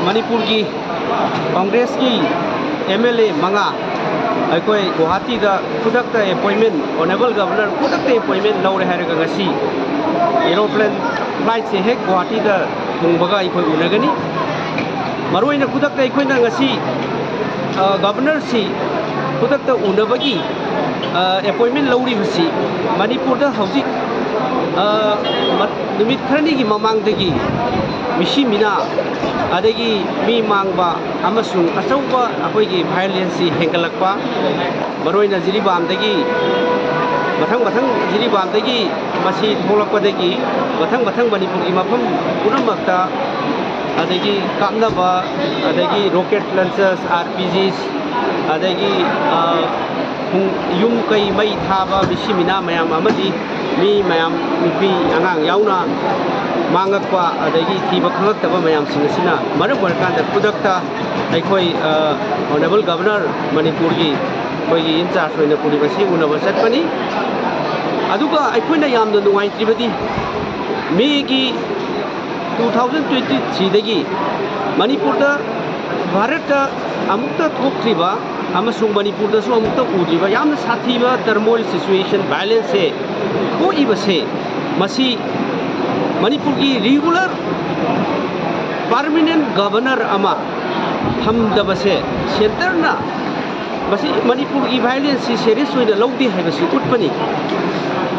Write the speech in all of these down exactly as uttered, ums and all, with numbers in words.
ꯃꯅꯤꯄꯨꯔꯒꯤ ꯀꯣꯡꯒ꯭ꯔꯦꯁꯀꯤ M L ꯑꯦ ꯃꯉꯥ ꯑꯩꯈꯣꯏ ꯒꯨꯋꯥꯍꯥꯇꯤꯗ ꯈꯨꯗꯛꯇ ꯑꯦꯄꯣꯏꯟꯃꯦꯟ, ꯑꯣꯅꯔꯦꯕꯜ ꯒꯕꯔꯅꯔ ꯈꯨꯗꯛꯇ ꯑꯦꯄꯣꯏꯟꯃꯦꯟ ꯂꯧꯔꯦ ꯍꯥꯏꯔꯒ ꯉꯁꯤ ꯑꯦꯔꯣꯄ꯭ꯂꯦꯟ ꯐ꯭ꯂꯥꯏꯠꯁꯦ ꯍꯦꯛ ꯒꯨꯋꯥꯍꯥꯇꯤꯗ ꯊꯨꯡꯕꯒ ꯑꯩꯈꯣꯏ ꯎꯅꯒꯅꯤ꯫ ꯃꯔꯨꯑꯣꯏꯅ ꯈꯨꯗꯛꯇ ꯑꯩꯈꯣꯏꯅ ꯉꯁꯤ, ꯑ, ꯒꯕꯔꯅꯔꯁꯤ ꯈꯨꯗꯛꯇ ꯎꯅꯕꯒꯤ, ꯑ, ꯑꯦꯄꯣꯏꯟꯃꯦꯟ ꯂꯧꯔꯤꯕꯁꯤ ꯃꯅꯤꯄꯨꯔꯗ ꯍꯧꯖꯤꯛ, ꯑ, ꯃ-, ꯅꯨꯃꯤꯠ ꯈꯔꯅꯤꯒꯤ ꯃꯃꯥꯡꯗꯒꯤ ꯃꯤꯁꯤ ꯃꯤꯅꯥ, ꯑꯗꯒꯤ ꯃꯤ ꯃꯥꯡꯕ ꯑꯃꯁꯨꯡ ꯑꯆꯧꯕ ꯑꯩꯈꯣꯏꯒꯤ ꯚꯥꯏꯑꯣꯂꯦꯟꯁꯁꯤ ꯍꯦꯟꯒꯠꯂꯛꯄ, ꯃꯔꯨꯑꯣꯏꯅ ꯖꯤꯔꯤꯕꯥꯝꯗꯒꯤ, ꯃꯊꯪ ꯃꯊꯪ ꯖꯤꯔꯤꯕꯥꯝꯗꯒꯤ ꯃꯁꯤ ꯊꯣꯛꯂꯛꯄꯗꯒꯤ ꯃꯊꯪ ꯃꯊꯪ ꯃꯅꯤꯄꯨꯔꯒꯤ ꯃꯐꯝ ꯄꯨꯝꯅꯃꯛꯇ, ꯑꯗꯒꯤ ꯀꯥꯞꯅꯕ, ꯑꯗꯒꯤ ꯔꯣꯀꯦꯠ ꯂꯟꯆꯔꯁ, ꯑꯥꯔ ꯄꯤ ꯖꯤꯁ, ꯑꯗꯒꯤ, ꯑ, ꯈꯨꯡ-, ꯌꯨꯝ ꯀꯩ ꯃꯩ ꯊꯥꯕ, ꯃꯤꯁꯤ ꯃꯤꯅꯥ ꯃꯌꯥꯝ ꯑꯃꯗꯤ ꯃꯤ ꯃꯌꯥꯝ, ꯅꯨꯄꯤ ꯑꯉꯥꯡ ꯌꯥꯎꯅ ꯃꯥꯡꯉꯛꯄ, ꯑꯗꯒꯤ ꯊꯤꯕ ꯈꯪꯉꯛꯇꯕ ꯃꯌꯥꯝꯁꯤꯡ ꯑꯁꯤꯅ ꯃꯔꯝ ꯑꯣꯏꯔꯀꯥꯟꯗ ꯈꯨꯗꯛꯇ ꯑꯩꯈꯣꯏ, ꯑ, ꯑꯣꯅꯔꯦꯕꯜ ꯒꯕꯔꯅꯔ ꯃꯅꯤꯄꯨꯔꯒꯤ ꯑꯩꯈꯣꯏꯒꯤ ꯏꯟꯆꯥꯔꯖ ꯑꯣꯏꯅ ꯄꯨꯔꯤꯕꯁꯤ ꯎꯅꯕ ꯆꯠꯄꯅꯤ꯫ ꯑꯗꯨꯒ ꯑꯩꯈꯣꯏꯅ ꯌꯥꯝꯅ ꯅꯨꯡꯉꯥꯏꯇ꯭ꯔꯤꯕꯗꯤ ꯃꯦꯒꯤ two thousand twenty threeꯗꯒꯤ ꯃꯅꯤꯄꯨꯔꯗ, ꯚꯥꯔꯠꯇ ꯑꯃꯨꯛꯇ ꯊꯣꯛꯇ꯭ꯔꯤꯕ ꯑꯃꯁꯨꯡ ꯃꯅꯤꯄꯨꯔꯗꯁꯨ ꯑꯃꯨꯛꯇ ꯎꯗ꯭ꯔꯤꯕ ꯌꯥꯝꯅ ꯁꯥꯊꯤꯕ turmoil situation, violence ꯁꯦ ꯊꯣꯛꯏꯕꯁꯦ, ꯃꯁꯤ ꯃꯅꯤꯄꯨꯔꯒꯤ regular permanent governor ꯑꯃ ꯊꯝꯗꯕꯁꯦ, centreꯅ ꯃꯁꯤ ꯃꯅꯤꯄꯨꯔꯒꯤ violence ꯁꯤ serious ꯑꯣꯏꯅ ꯂꯧꯗꯦ ꯍꯥꯏꯕꯁꯤ ꯎꯠꯄꯅꯤ꯫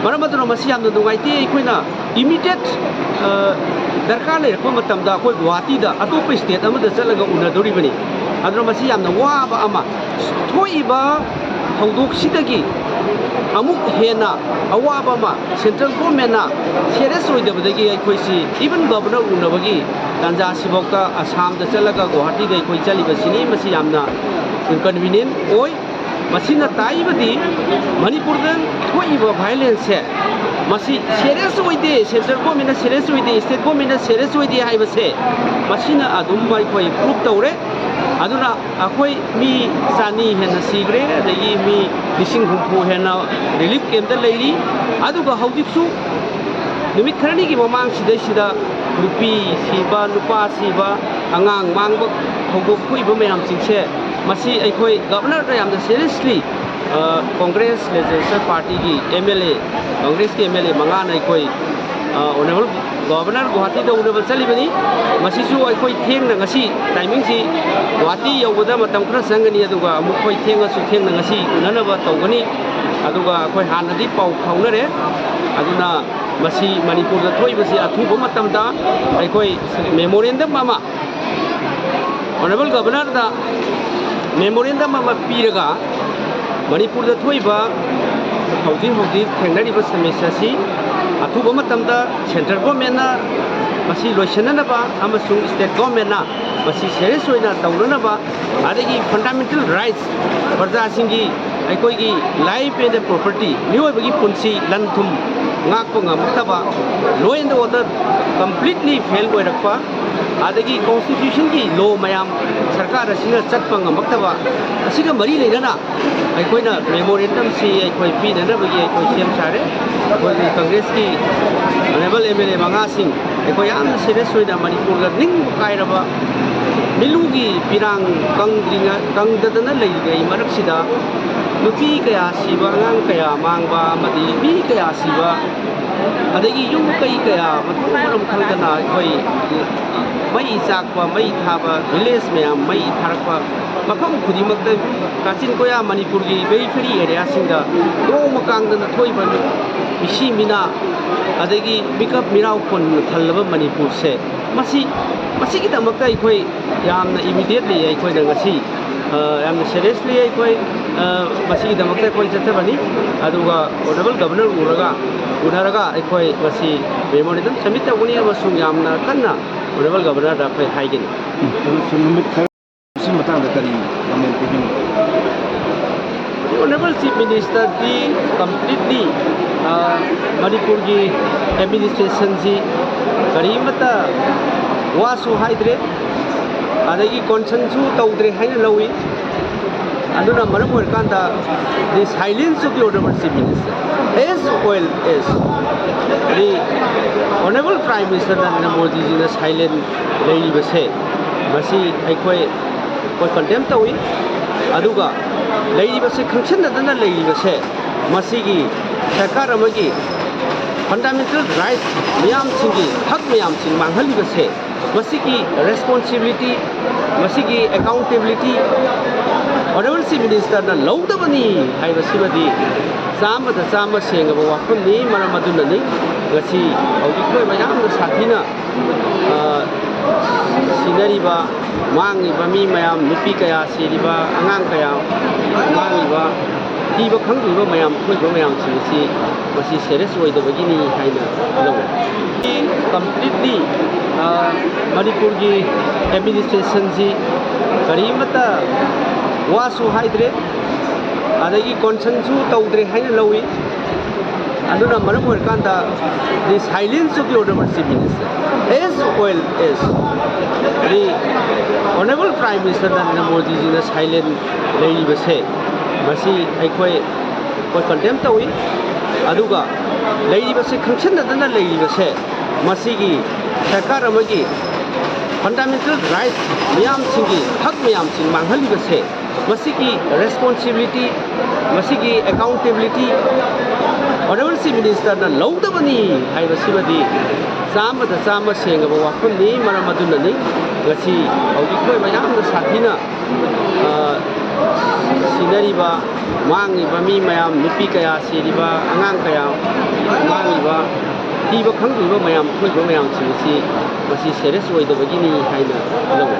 ꯃꯔꯝ ꯑꯗꯨꯅ ꯃꯁꯤ ꯌꯥꯝꯅ ꯅꯨꯡꯉꯥꯏꯇꯦ꯫ ꯑꯩꯈꯣꯏꯅ immediate, ꯑ, ꯗꯔꯀꯥꯔ ꯂꯩꯔꯛꯄ ꯃꯇꯝꯗ ꯑꯩꯈꯣꯏ ꯒꯨꯋꯥꯍꯥꯇꯤꯗ ꯑꯇꯣꯞꯄ state ꯑꯃꯗ ꯆꯠꯂꯒ ꯎꯅꯗꯣꯔꯤꯕꯅꯤ꯫ ꯑꯗꯨꯅ ꯃꯁꯤ ꯌꯥꯝꯅ ꯋꯥꯕ ꯑꯃ, ꯊꯣꯛꯏꯕ ꯊꯧꯗꯣꯛꯁꯤꯗꯒꯤ ꯑꯃꯨꯛ ꯍꯦꯟꯅ ꯑꯋꯥꯕ ꯑꯃ central governmentꯅ serious ꯑꯣꯏꯗꯕꯗꯒꯤ ꯑꯩꯈꯣꯏꯁꯤ even governor ꯎꯅꯕꯒꯤ ꯇꯥꯟꯖꯥꯁꯤꯐꯥꯎꯗ ꯑꯁꯥꯝꯗ ꯆꯠꯂꯒ ꯒꯨꯋꯥꯍꯥꯇꯤꯗ ꯑꯩꯈꯣꯏ ꯆꯠꯂꯤꯕꯁꯤꯅꯤ꯫ ꯃꯁꯤ ꯌꯥꯝꯅ inconvenient ꯑꯣꯏ꯫ ꯃꯁꯤꯅ ꯇꯥꯛꯏꯕꯗꯤ ꯃꯅꯤꯄꯨꯔꯗ ꯊꯣꯛꯏꯕ violence ꯁꯦ ꯃꯁꯤ serious ꯑꯣꯏꯗꯦ, central governmentꯅ serious ꯑꯣꯏꯗꯦ, state governmentꯅ serious ꯑꯣꯏꯗꯦ ꯍꯥꯏꯕꯁꯦ ꯃꯁꯤꯅ ꯑꯗꯨꯝ ꯑꯩꯈꯣꯏ prove ꯇꯧꯔꯦ꯫ ꯑꯗꯨꯅ ꯑꯩꯈꯣꯏ ꯃꯤ ꯆꯅꯤ ꯍꯦꯟꯅ ꯁꯤꯈ꯭ꯔꯦ, ꯑꯗꯒꯤ ꯃꯤ ꯂꯤꯁꯤꯡ ꯍꯨꯝꯐꯨ ꯍꯦꯟꯅ relief campꯇ ꯂꯩꯔꯤ꯫ ꯑꯗꯨꯒ ꯍꯧꯖꯤꯛꯁꯨ ꯅꯨꯃꯤꯠ ꯈꯔꯅꯤꯒꯤ ꯃꯃꯥꯡꯁꯤꯗꯩꯁꯤꯗ ꯅꯨꯄꯤ ꯁꯤꯕ, ꯅꯨꯄꯥ ꯁꯤꯕ, ꯑꯉꯥꯡ ꯃꯥꯡꯕ ꯊꯧꯗꯣꯛ ꯊꯣꯛꯏꯕ ꯃꯌꯥꯝꯁꯤꯡꯁꯦ, ꯃꯁꯤ ꯑꯩꯈꯣꯏ ꯒꯕꯔꯅꯔꯗ ꯌꯥꯝꯅ ꯁꯦꯔꯤꯌꯁꯂꯤ, ꯀꯣꯡꯒ꯭ꯔꯦꯁ ꯂꯦꯖꯤꯁꯂꯦꯆꯔ ꯄꯥꯔꯇꯤꯒꯤ ꯑꯦꯝ ꯑꯦꯜ ꯑꯦ, ꯀꯣꯡꯒ꯭ꯔꯦꯁꯀꯤ ꯑꯦꯝ ꯑꯦꯜ ꯑꯦ ꯃꯉꯥꯅ ꯑꯩꯈꯣꯏ ꯑꯣꯅꯔꯦꯕꯜ ꯒꯣꯕꯔꯅꯔ ꯒꯨꯋꯥꯍꯥꯇꯤꯗ ꯎꯅꯕ ꯆꯠꯂꯤꯕꯅꯤ꯫ ꯃꯁꯤꯁꯨ ꯑꯩꯈꯣꯏ ꯊꯦꯡꯅ ꯉꯁꯤ ꯇꯥꯏꯃꯤꯡꯁꯤ ꯒꯨꯋꯥꯍꯥꯇꯤ ꯌꯧꯕꯗ ꯃꯇꯝ ꯈꯔ ꯆꯪꯒꯅꯤ, ꯑꯗꯨꯒ ꯑꯃꯨꯛ ꯑꯩꯈꯣꯏ ꯊꯦꯡꯉꯁꯨ ꯊꯦꯡꯅ ꯉꯁꯤ ꯎꯅꯅꯕ ꯇꯧꯒꯅꯤ꯫ ꯑꯗꯨꯒ ꯑꯩꯈꯣꯏ ꯍꯥꯟꯅꯗꯤ ꯄꯥꯎ ꯐꯥꯎꯅꯔꯦ꯫ ꯑꯗꯨꯅ ꯃꯁꯤ ꯃꯅꯤꯄꯨꯔꯗ ꯊꯣꯛꯏꯕꯁꯤ ꯑꯊꯨꯕ ꯃꯇꯝꯗ ꯑꯩꯈꯣꯏ ꯃꯦꯃꯣꯔꯦꯟꯗꯝ ꯑꯃ ꯑꯣꯅꯔꯦꯕꯜ ꯒꯕꯔꯅꯔꯗ ꯃꯦꯃꯣꯔꯦꯟꯗꯝ ꯑꯃ ꯄꯤꯔꯒ ꯃꯅꯤꯄꯨꯔꯗ ꯊꯣꯛꯏꯕ ꯍꯧꯖꯤꯛ ꯍꯧꯖꯤꯛ ꯊꯦꯡꯅꯔꯤꯕ ꯁꯃꯁ꯭ꯌꯥꯁꯤ ꯑꯊꯨꯕ ꯃꯇꯝꯗ ꯁꯦꯟꯇ꯭ꯔꯦꯜ ꯒꯣꯔꯃꯦꯟꯅ ꯃꯁꯤ ꯂꯣꯏꯁꯤꯟꯅꯅꯕ ꯑꯃꯁꯨꯡ ꯁ꯭ꯇꯦꯠ ꯒꯣꯔꯃꯦꯟꯅ ꯃꯁꯤ ꯁꯦꯔꯤꯌꯁ ꯑꯣꯏꯅ ꯇꯧꯅꯅꯕ, ꯑꯗꯒꯤ ꯐꯟꯗꯥꯃꯦꯟꯇꯦꯜ ꯔꯥꯏꯠꯁ, ꯄ꯭ꯔꯖꯥꯁꯤꯡꯒꯤ, ꯑꯩꯈꯣꯏꯒꯤ ꯂꯥꯏꯐ ꯑꯦꯟ ꯄ꯭ꯔꯣꯄꯔꯇꯤ, ꯃꯤꯑꯣꯏꯕꯒꯤ ꯄꯨꯟꯁꯤ, ꯂꯟ ꯊꯨꯝ ꯉꯥꯛꯄ ꯉꯝꯃꯛꯇꯕ, law and order completely fail ꯑꯣꯏꯔꯛꯄ, ꯑꯗꯒꯤ ꯀꯣꯟꯁꯇꯤꯇ꯭ꯌꯨꯁꯟꯒꯤ ꯂꯣ ꯃꯌꯥꯝ ꯁꯔꯀꯥꯔ ꯑꯁꯤꯅ ꯆꯠꯄ ꯉꯝꯃꯛꯇꯕ, ꯑꯁꯤꯒ ꯃꯔꯤ ꯂꯩꯅꯅ ꯑꯩꯈꯣꯏꯅ ꯃꯦꯃꯣꯔꯦꯟꯗꯝꯁꯤ ꯑꯩꯈꯣꯏ ꯄꯤꯅꯅꯕꯒꯤ ꯑꯩꯈꯣꯏ ꯁꯦꯝ ꯁꯥꯔꯦ꯫ ꯑꯩꯈꯣꯏꯒꯤ ꯀꯪꯒ꯭ꯔꯦꯁꯀꯤ ꯑꯣꯅꯔꯦꯕꯜ ꯑꯦꯝ ꯑꯦꯜ ꯑꯦ ꯃꯉꯥꯁꯤꯡ, ꯑꯩꯈꯣꯏ ꯌꯥꯝꯅ ꯁꯦꯔꯤꯌꯁ ꯑꯣꯏꯅ ꯃꯅꯤꯄꯨꯔꯒ ꯅꯤꯡꯕ ꯀꯥꯏꯔꯕ ꯃꯤꯂꯨꯒꯤ ꯄꯤꯔꯥꯡ ꯀꯪꯗ꯭ꯔꯤꯉꯩ, ꯀꯪꯗꯗꯅ ꯂꯩꯔꯤꯉꯩ ꯃꯔꯛꯁꯤꯗ ꯅꯨꯄꯤ ꯀꯌꯥ ꯁꯤꯕ, ꯑꯉꯥꯡ ꯀꯌꯥ ꯃꯥꯡꯕ ꯑꯃꯗꯤ ꯃꯤ ꯀꯌꯥ ꯁꯤꯕ, ꯑꯗꯒꯤ ꯌꯨꯝ ꯀꯩ ꯀꯌꯥ ꯃꯊꯣꯡ ꯃꯔꯝ ꯈꯪꯗꯅ ꯑꯩꯈꯣꯏ ꯃꯩ ꯆꯥꯛꯄ, ꯃꯩ ꯊꯥꯕ, ꯚꯤꯂꯦꯖ ꯃꯌꯥꯝ ꯃꯩ ꯊꯥꯔꯛꯄ, ꯃꯐꯝ ꯈꯨꯗꯤꯡꯃꯛꯇ ꯀꯥꯆꯤꯟ ꯀꯣꯌꯥ ꯃꯅꯤꯄꯨꯔꯒꯤ ꯄꯦꯔꯤꯐꯦꯔꯤ ꯑꯦꯔꯤꯌꯥꯁꯤꯡꯗ ꯅꯣꯡ ꯑꯃ ꯀꯥꯡꯗꯅ ꯊꯣꯛꯏꯕ ꯃꯤꯁꯤ ꯃꯤꯅꯥ, ꯑꯗꯒꯤ ꯃꯤꯀꯞ ꯃꯤꯔꯥꯎ ꯀꯣꯟꯅ ꯊꯜꯂꯕ ꯃꯅꯤꯄꯨꯔꯁꯦ, ꯃꯁꯤ, ꯃꯁꯤꯒꯤꯗꯃꯛꯇ ꯑꯩꯈꯣꯏ ꯌꯥꯝꯅ ꯏꯃꯤꯗꯤꯌꯦꯠꯂꯤ ꯑꯩꯈꯣꯏꯅ ꯉꯁꯤ, ꯑ, ꯌꯥꯝꯅ ꯁꯦꯔꯤꯌꯁꯂꯤ ꯑꯩꯈꯣꯏ, ꯑ, ꯃꯁꯤꯒꯤꯗꯃꯛꯇ ꯑꯩꯈꯣꯏ ꯆꯠꯆꯕꯅꯤ꯫ ꯑꯗꯨꯒ ꯑꯣꯅꯔꯦꯕꯜ ꯒꯕꯔꯅꯔ ꯎꯔꯒ, ꯎꯅꯔꯒ ꯑꯩꯈꯣꯏ ꯃꯁꯤ ꯃꯦꯃꯣꯔꯦꯟꯗꯝ ꯁꯕꯃꯤꯠ ꯇꯧꯒꯅꯤ ꯑꯃꯁꯨꯡ ꯌꯥꯝꯅ ꯀꯟꯅ ꯑꯣꯅꯔꯦꯕꯜ ꯒꯕꯔꯅꯔꯗ ꯑꯩꯈꯣꯏ ꯍꯥꯏꯒꯅꯤ꯫ ꯑꯗꯨꯁꯨ ꯅꯨꯃꯤꯠ ꯈꯔ ꯁꯤ ꯃꯇꯥꯡꯗ ꯀꯔꯤ ꯀꯃꯦꯟ ꯄꯤꯕꯤꯅꯤꯡ? ꯑꯣꯅꯔꯦꯕꯜ ꯆꯤꯐ ꯃꯤꯅꯤꯁꯇꯔꯗꯤ ꯀꯝꯄ꯭ꯂꯤꯠꯂꯤ, ꯑ, ꯃꯅꯤꯄꯨꯔꯒꯤ ꯑꯦꯗꯃꯤꯅꯤꯁꯇ꯭ꯔꯦꯁꯟꯁꯤ ꯀꯔꯤꯃꯠꯇ ꯋꯥꯁꯨ ꯍꯥꯏꯗ꯭ꯔꯦ, ꯑꯗꯒꯤ ꯀꯣꯟꯁꯟꯁꯨ ꯇꯧꯗ꯭ꯔꯦ ꯍꯥꯏꯅ ꯂꯧꯏ꯫ ꯑꯗꯨꯅ ꯃꯔꯝ ꯑꯣꯏꯔꯀꯥꯟꯗ, the silence of the honorable chief minister is well ꯍꯥꯏꯗꯤ ꯑꯣꯅꯔꯦꯕꯜ ꯄ꯭ꯔꯥꯏꯝ ꯃꯤꯅꯤꯁꯇꯔ ꯅꯔꯦꯟꯗ꯭ꯔ ꯃꯣꯗꯤꯖꯤꯅ ꯁꯥꯏꯂꯦꯟ ꯂꯩꯔꯤꯕꯁꯦ, ꯃꯁꯤ ꯑꯩꯈꯣꯏ ꯑꯩꯈꯣꯏ ꯀꯟꯗꯦꯝ ꯇꯧꯏ꯫ ꯑꯗꯨꯒ ꯂꯩꯔꯤꯕꯁꯦ, ꯈꯪꯁꯤꯟꯅꯗꯅ ꯂꯩꯔꯤꯕꯁꯦ, ꯃꯁꯤꯒꯤ ꯁꯔꯀꯥꯔ ꯑꯃꯒꯤ ꯐꯟꯗꯥꯃꯦꯟꯇꯦꯜ ꯔꯥꯏꯠ ꯃꯌꯥꯝꯁꯤꯡꯒꯤ ꯍꯛ ꯃꯌꯥꯝꯁꯤꯡ ꯃꯥꯡꯍꯜꯂꯤꯕꯁꯦ, ꯃꯁꯤꯒꯤ ꯔꯦꯁꯄꯣꯟꯁꯤꯕꯤꯂꯤꯇꯤ, ꯃꯁꯤꯒꯤ ꯑꯦꯀꯥꯎꯟꯇꯦꯕꯤꯂꯤꯇꯤ ꯑꯣꯅꯔꯦꯕꯜ ꯆꯤꯐ ꯃꯤꯅꯤꯁꯇꯔꯅ ꯂꯧꯗꯕꯅꯤ ꯍꯥꯏꯕꯁꯤꯃꯗꯤ ꯆꯥꯝꯃꯗ ꯆꯥꯝꯃ ꯁꯦꯡꯉꯕ ꯋꯥꯐꯝꯅꯤ꯫ ꯃꯔꯝ ꯑꯗꯨꯅꯅꯤ ꯉꯁꯤ ꯍꯧꯖꯤꯛ ꯑꯩꯈꯣꯏ ꯃꯌꯥꯝꯅ ꯁꯥꯊꯤꯅ, ꯑ, ꯁꯤꯅꯔꯤꯕ, ꯃꯥꯡꯉꯤꯕ ꯃꯤ ꯃꯌꯥꯝ, ꯅꯨꯄꯤ ꯀꯌꯥ ꯁꯤꯔꯤꯕ, ꯑꯉꯥꯡ ꯀꯌꯥ ꯃꯥꯡꯉꯤꯕ, ꯊꯤꯕ ꯈꯪꯗ꯭ꯔꯤꯕ ꯃꯌꯥꯝ, ꯊꯣꯛꯏꯕ ꯃꯌꯥꯝꯁꯤꯡ ꯑꯁꯤ ꯃꯁꯤ ꯁꯦꯔꯤꯌꯁ ꯑꯣꯏꯗꯕꯒꯤꯅꯤ ꯍꯥꯏꯅ ꯂꯧꯏ꯫ ꯀꯝꯄ꯭ꯂꯤꯠꯂꯤ, ꯑ, ꯃꯅꯤꯄꯨꯔꯒꯤ ꯑꯦꯗꯃꯤꯅꯤꯁꯇ꯭ꯔꯦꯁꯟꯁꯤ ꯀꯔꯤꯃꯠꯇ ꯋꯥꯁꯨ ꯍꯥꯏꯗ꯭ꯔꯦ, ꯑꯗꯒꯤ ꯀꯣꯟꯁꯟꯁꯨ ꯇꯧꯗ꯭ꯔꯦ ꯍꯥꯏꯅ ꯂꯧꯏ꯫ ꯑꯗꯨꯅ ꯃꯔꯝ ꯑꯣꯏꯔꯀꯥꯟꯗ, the silence of the honorable chief minister, as well as the honorable prime minister Narendra ꯃꯣꯗꯤꯖꯤꯅ ꯁꯥꯏꯂꯦꯟ ꯂꯩꯔꯤꯕꯁꯦ, ꯃꯁꯤ ꯑꯩꯈꯣꯏ ꯑꯩꯈꯣꯏ ꯀꯟꯗꯦꯝ ꯇꯧꯏ꯫ ꯑꯗꯨꯒ ꯂꯩꯔꯤꯕꯁꯦ, ꯈꯪꯁꯤꯟꯅꯗꯅ ꯂꯩꯔꯤꯕꯁꯦ, ꯃꯁꯤꯒꯤ ꯁꯔꯀꯥꯔ ꯑꯃꯒꯤ ꯐꯟꯗꯥꯃꯦꯟꯇꯦꯜ ꯔꯥꯏꯠ ꯃꯌꯥꯝꯁꯤꯡꯒꯤ ꯍꯛ ꯃꯌꯥꯝꯁꯤꯡ ꯃꯥꯡꯍꯜꯂꯤꯕꯁꯦ, ꯃꯁꯤꯒꯤ ꯔꯦꯁꯄꯣꯟꯁꯤꯕꯤꯂꯤꯇꯤ, ꯃꯁꯤꯒꯤ ꯑꯦꯀꯥꯎꯟꯇꯦꯕꯤꯂꯤꯇꯤ ꯑꯣꯅꯔꯦꯕꯜ ꯆꯤꯐ ꯃꯤꯅꯤꯁꯇꯔꯅ ꯂꯧꯗꯕꯅꯤ ꯍꯥꯏꯕꯁꯤꯃꯗꯤ ꯆꯥꯝꯃꯗ ꯆꯥꯝꯃ ꯁꯦꯡꯉꯕ ꯋꯥꯐꯝꯅꯤ꯫ ꯃꯔꯝ ꯑꯗꯨꯅꯅꯤ ꯉꯁꯤ ꯍꯧꯖꯤꯛ ꯑꯩꯈꯣꯏ ꯃꯌꯥꯝꯅ ꯁꯥꯊꯤꯅ, ꯑ, ꯁꯤꯅꯔꯤꯕ, ꯃꯥꯡꯉꯤꯕ ꯃꯤ ꯃꯌꯥꯝ, ꯅꯨꯄꯤ ꯀꯌꯥ ꯁꯤꯔꯤꯕ, ꯑꯉꯥꯡ ꯀꯌꯥ ꯃꯥꯡꯉꯤꯕ, ꯊꯤꯕ ꯈꯪꯗ꯭ꯔꯤꯕ ꯃꯌꯥꯝ, ꯊꯣꯛꯏꯕ ꯃꯌꯥꯝꯁꯤꯡ ꯑꯁꯤ ꯃꯁꯤ ꯁꯦꯔꯤꯌꯁ ꯑꯣꯏꯗꯕꯒꯤꯅꯤ ꯍꯥꯏꯅ ꯂꯧꯏ꯫